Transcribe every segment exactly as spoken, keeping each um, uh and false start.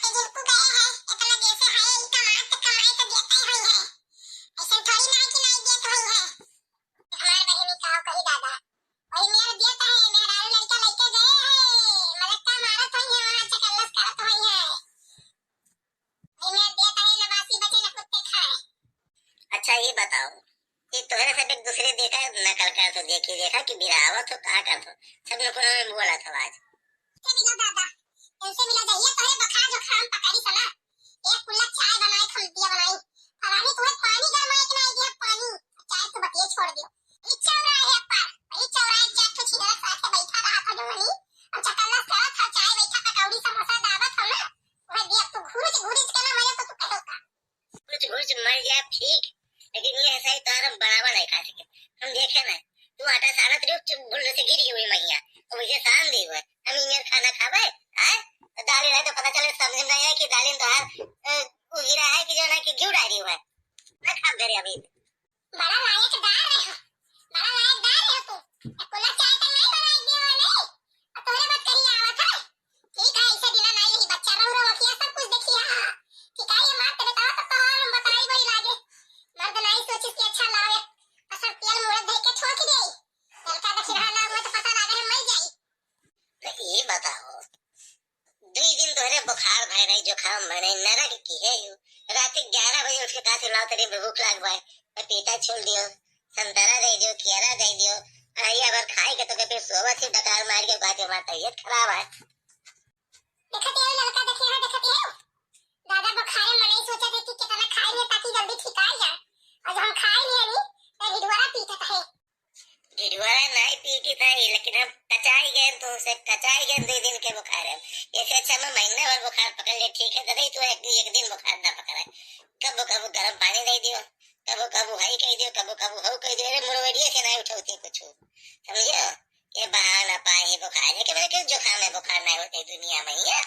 तो जिनको गए हैं, इतना देर से है, इनका मार तो कमाई तो देता ही होई है। ऐसा थोड़ी ना है कि नहीं देत होई है। हमार बहिनी का कही दादा, वही मेहर देत है, मेहरारू लड़का लइके गए हैं, मलक्का मारत होई है, वहाँ चकल्लस करत होई है। वही मेहर देत है, न बासी बचे न कुत्ते खाए। अच्छा, ये बताओ, ये तोहरे सब एक दूसरे देखा है, नकल करत हो, देखी देखा कि बिरावत हो, का करत हो, सब लोग को बोला था आज। इनसे मिलो दादा, इनसे मिलो, जहिया तोहरे बुखार जुकाम पकड़ी सना, एक कुल्ला चाय बनाए, हम दिया बनाई। फलानी तुम्हें पानी गरमाए के ना दिया, पानी, चाय तो बतिये छोड़ दियो। ये चौराहे पर, ये चौराहे चार ठो छिनरा साथे बैठा रहा था जो वही, और चकल्लस करत था, चाय बैठा, पकौड़ी समोसा दावत हो ना, वह दिया तू घुरुच घुरुच के ना मरे तो तू कहो का? घुरुच घुरुच मर जाए ठीक, लेकिन ये ऐसा ही तार हम बनावा नहीं खा सके। हम देखे ना, तू आटा सानत रही, चुप भुल्लू से गिरी हुई मैया, तो मुझे सान दी हुआ, हम इंजन खाना खावे, आए? तो दाल नहीं तो पता चले, समझ में नहीं आया कि दाल तो हर, अ, वो गिरा है कि जो ना कि घी डाली हुआ है। ना खा मेरे अभी। बड़ा लायकदार रहे हो, बड़ा लायकदार रहे हो तू। कुल्ला चाय तक नहीं बनाई दियो नहीं, और तोहरे बात कही आवत है। ठीक है, ऐसे दिना नहीं रही बच्चा, रहू रहू अखिया सब कुछ देखी है। ठीक है, ये मार के बताओ तब तो और हम बताई वही लागे। मर्द नहीं सोचिस कि अच्छा लाओ एक असर तेल मुड़े धर के ठोक दे। लड़का देखी रहा ना, मैं तो पता लागे हम मर जाई। तो ये बताओ, दुई दिन तोहरे बुखार भय रही, जुकाम भय रही, नरक की है यू। रात के ग्यारह बजे उठ के का से लाओ, तनी भूख लाग बाय, पपीता छील दियो, संतरा दे दियो, केरा दे दियो, अरे अगर खाए के तो के फिर सोवा से डकार मार के बात, हमार तबीयत खराब है। देखत है लड़का, देखिए ना, देखत है दादा, बुखार में नहीं सोचा थे कि कितना खाए में ताकि जल्दी ठीक आ जाए, और हम खाए नहीं अभी तो ढिढोरा पीटत है। ढिढोरा नहीं पीटी था ये, लेकिन हम कचाई गए तो उसे कचाई गए दो दिन के बुखार है। ऐसे अच्छा मैं महीने भर बुखार पकड़ ले, ठीक है दादा, तू एक, एक दिन बुखार ना पकड़े। कबो कबो गरम पानी दे दियो, कबो कबो हई कह दियो, कबो कबो हऊ कह दियो, अरे मुरवरिये से नहीं उठौती कुछ, समझियो? ये बहाना पाए बुखार है कि मैंने क्यों जुकाम है, बुखार नहीं होते दुनिया में ये।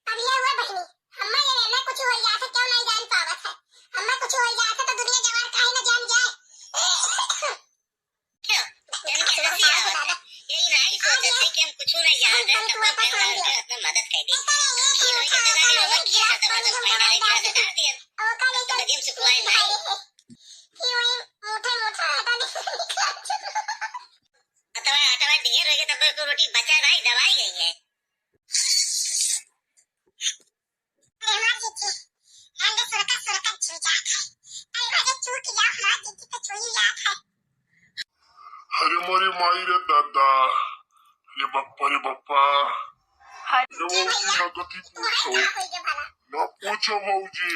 अब ये हुआ बहनी, हम्मा ये ना कुछ हो जात है, क्यों नहीं जान पावत है? हम्मा कुछ हो जात है तो दुनिया जवान काहे ना जान जाए? क्यों? इनके हंसी आवत है। यही नहीं सोचत है कि हम कुछ नहीं जानत है, तो अपने घर वालों की अपने मदद कर दी। ये नहीं सोचत है कि हम किया था, मतलब, फाइनल एक गिलास डाल दिया। अब तो बदिम सुखवाए नहीं। अतवा, अतवा ढेर हो गया, तब को रोटी बचा नहीं, दवाई गई है। अरे हमार जीजी, रंग सुरका सुरका चू जात है। अरे वो जो चू किया हमार जीजी तो चू ही जात है। अरे मोरी माई रे दादा, अरे बप्पा रे बप्पा। अरे भौजी ना गति पूछो, ना पूछो भौजी,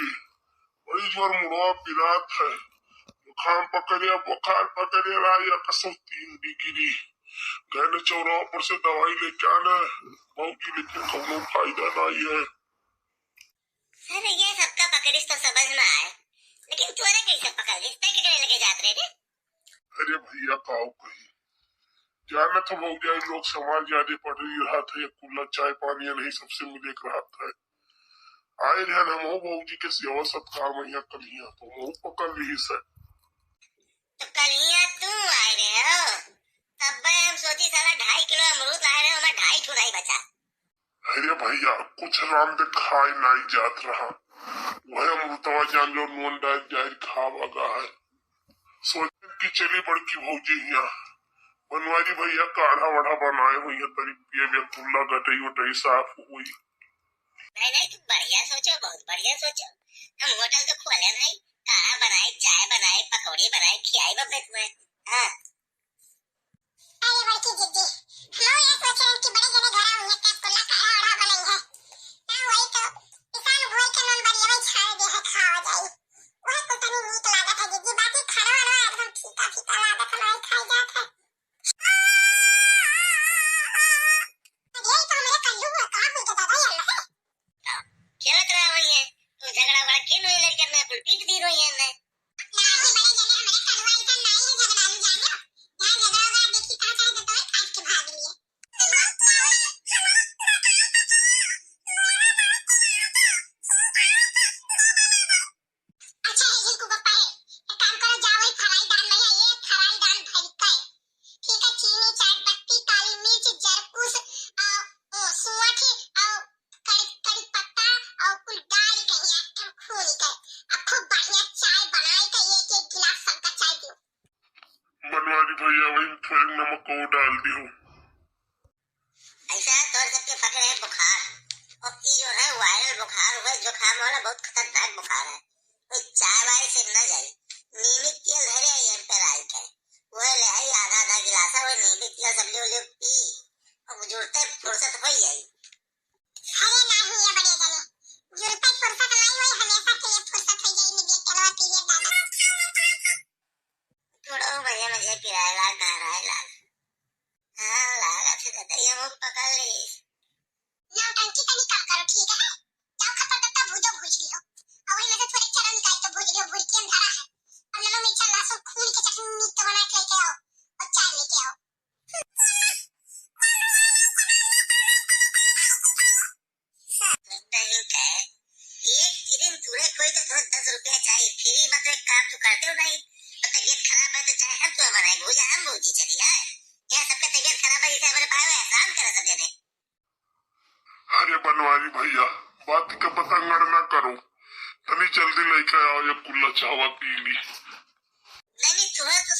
बड़ी जोर मुड़वा पिरात है, जुकाम पकड़िया, बुखार पकड़िया रहा एक सौ तीन डिग्री। गए न चौराहा पर से दवाई लेके आना भौजी, लेकिन कौनो फायदा नहीं है। अरे ये सबका पकड़िस तो समझ में आए, लेकिन तोरे कैसे पकड़ लिस? तै केकरे लगे जात रहे रे? अरे भैया काऊ कही, जानत हो भौजाई लोग समाज ज्यादा पढ़ रही रहत है, कुल्ला चाय पानी नहीं सबसे मिले के रहत है। आए रहन हम हो भौजी के सेवा सत्कार में यहाँ कलिया तो हम पकड़ ली से। तो कलिया तू आए रहे हो, तब हम सोची साला ढाई किलो अमरूद लाए रहे हो, हमें ढाई ठो नहीं बचा। अरे भैया, कुछ राम दे खाए नाई जात रहा। वह अमृतवा जान लो, नून डाल जाहिर खावा गा है। सोचन की चली बड़की भौजी हिया। बनवारी भैया काढ़ा वाढ़ा बनाए हुई है, तरी पिए में कुल्ला गटई वटई साफ हुई। नहीं, नहीं, तुम बढ़िया सोचो, बहुत बढ़िया सोचो। हम होटल तो खोले नहीं, काढ़ा बनाए, चाय बनाए, पकौड़ी बनाए, खियाई बब्बे तुम्हें। हाँ। अरे बड़की जिज्जी, हम ये सोचे कि बड़े जने घरा हुई है, रसगुल्ला काढ़ा ओढ़ा बनई है। ना हुई तो पिसान भुई के नून बरिया में छान दे है, खावा जाई। वह कुटनी नीक लागत है जिज्जी, बाकी खाना वाना एकदम फीका फीका लागत है, नहीं खाई जात है। यही तो हमारे कल्लू हुआ, कहाँ हुई के दादा ये है? खेलत रहा हुई है, तो झगड़ा वगड़ा के नहीं लग जाए, मैं कुल पीट दी रही है मैं। नाही बड़े जने हमारे कलवा ऐसा नाही है झगड़ालू जानो। यहाँ झगड़ा वगड़ा देखी कहाँ चाहे तो तोड़ काट के भाग लिए। भैया, वही थोड़े नमक और डाल दियो। ऐसा है, तोर सबके पकड़े है बुखार, और ई जो है वायरल बुखार हुआ, जुकाम वाला, बहुत खतरनाक बुखार है। कोई चाय वाय से न जाई, नींबू तेल धरे आई एम पे राई के, वह ले आई आधा आधा गिलासा, वह नींबू तेल सब ले ले पी, और जुड़ते फुर्सत हो जाई। अरे नाही ये बड़े जने, जुड़ते फुर्सत नाही होई, हमेशा के लिए फुर्सत हो जाई, नींबू तेलवा पी ले दादा। थोड़ा मजे मजे पिराए लाग, गहराए लाग। हाँ, लागत है, कहते ये मुंह पकड़ ली। नौटंकी तनी कम करो, ठीक है? जाओ, खत्ता तत्ता भूजो, भूज लियो। और वही में से थोड़े चना निकाल के भूज लियो, भूज के अंधारा है। और नमक, मिर्चा, लहसुन, खून के चटनी नीक के बना के लेके आओ और चाय लेके आओ। नहीं कहे, एक क्रीम तुरे कोई तो तुरंत दस रुपया चाहिए, फ्री में तो एक काम तो करते हो नहीं। तो तबीयत खराब है तो चाहे हम तो बनाए, भूजा हम भूजी चली आए। यहाँ सबके तबीयत खराब है, इसे हमारे पाए एहसान करे सब जने। अरे बनवारी भैया, बात के बतंगड़ ना करो, तनी जल्दी लेके आओ, ये कुल्ला चावा पी ली। नहीं, नहीं, तुम्हें तो